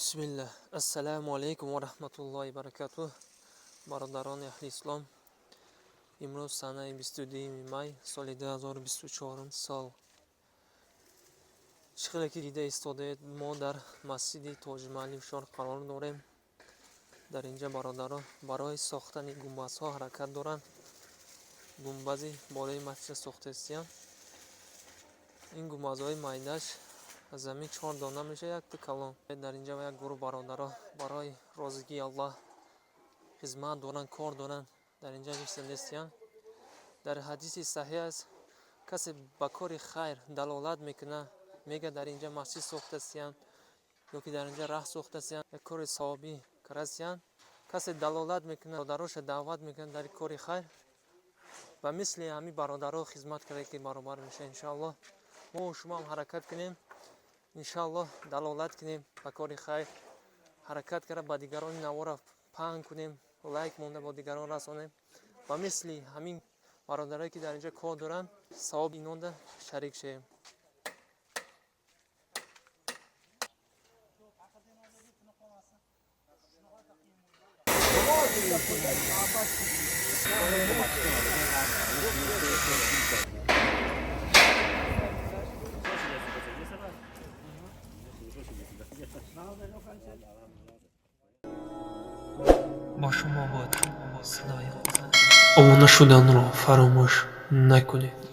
Бисмиллаҳ. Ассалому алайкум ва раҳматуллоҳи баракатуҳ. Бародарони аҳли ислом, имрӯз санаи 22 май соли 2024 сол. Чӣ хеле ки дида истодаед, мо дар масҷиди Тоҷмаҳали Ҳушёр қарор дорем. Дар инҷа бародарон барои сохтани гумбазҳо ҳаракат доранд. Гумбази болои масҷид сохтаистиянд. Ин гумбазҳои майдаш аз замин чор дона мешавад, якта калон. Дар инҷа як гурӯҳ бародаро барои розигии Аллоҳ хизмат доранд, кор доранд. Дар инҷа нишастаистиянд. Дар ҳадиси саҳеҳ аст, касе ба кори хайр далолат мекунад, мегӯяд, дар инҷа масҷид сохтаистиянд ё ки дар инҷа раҳ сохтаистиянд, як кори савобӣ кардаистиянд. Касе далолат мекунад, бародароша даъват мекунад дар кори хайр, ба мисли ҳамин бародаро хизмат карда ки баробар мешавад, иншоаллоҳ. Мо шумо ҳам ҳаракат кунем, иншоаллоҳ, далолат кунем ба кори хайр, ҳаракат карда ба дигарон навора паҳн кунем, лайк монда бо дигарон расонем. Ба мисли ҳамин бародарое ки дар инҷа кор доранд, савоби инонда шарик шавем. Бо шумо буд садои обуна шуданро фаромӯш накунед.